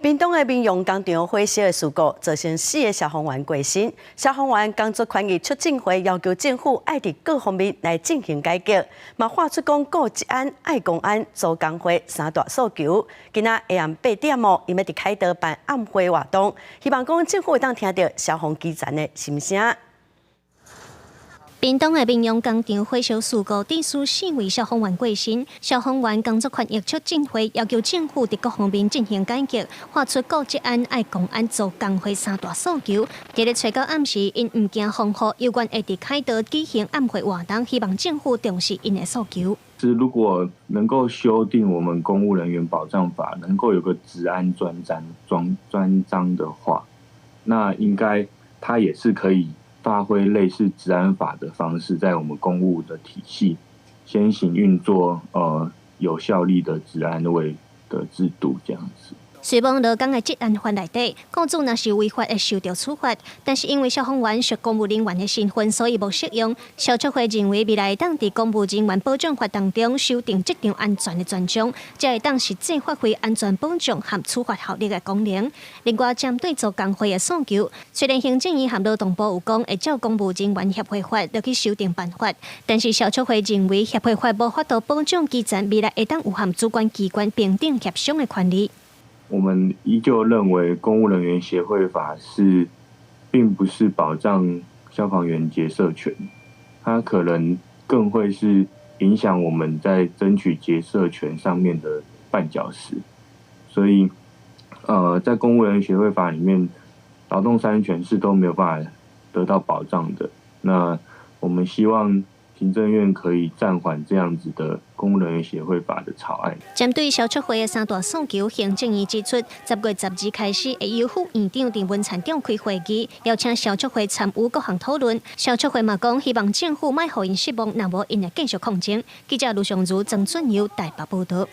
屏東的民用工廠火燒的事故，造成四个消防員過身。消防員工作權益促進會要求政府愛佇各方面來進行改革，嘛喊出講顧職安、愛公安、組工會三大訴求。今仔下暗8點哦，𪜶欲佇凱道辦暗會活動，希望講政府會當聽著消防基層的心聲。屏東的民用工廠火燒事故，致使四位消防員過身。消防員工作權益促進會要求政府佇各方面進行改革，喊出顧職安、愛公安、組工會三大訴求。佇咧初九暗時，𪜶毋驚風雨，猶原會佇凱道舉行暗會活動，希望政府重視𪜶的訴求。是如果能夠修訂我們公務人員保障法，能夠有個職安專章專專章的話，那應該它也是可以發揮類似職安法的方式，在我們公務的體系先行運作，有效力的職安衛的制度，這樣子。雖罔勞工的職安法內底，雇主若是違法會受著處罰，但是因為消防員屬公務人員的身份，所以無適用。消促會認為未來會當佇公務人員保障法當中修訂職場安全的專章，才會當實際發揮安全保障和處罰效力的功能。另外，針對組工會的訴求，雖然行政院和勞動部有講會照公務人員協會法落去修訂辦法，但是消促會認為協會法無法度保障基層未來會當有和主管機關平等協商的權利。我們依舊認為公務人員協會法是，並不是保障消防員結社權，它可能更會是影響我們在爭取結社權上面的絆腳石。所以，在公務人員協會法裡面，勞動三權是都沒有辦法得到保障的。那我們希望行政院可以暫緩這樣子的公務人員協會法的草案。針對消促會的三大訴求，行政院指出，10月12開始會由副院長鄭文燦召開會議，邀請消促會參與各項討論。消促會嘛講，希望政府莫予𪜶失望，若無𪜶會繼續抗爭。記者盧尚如、曾俊友台北報導。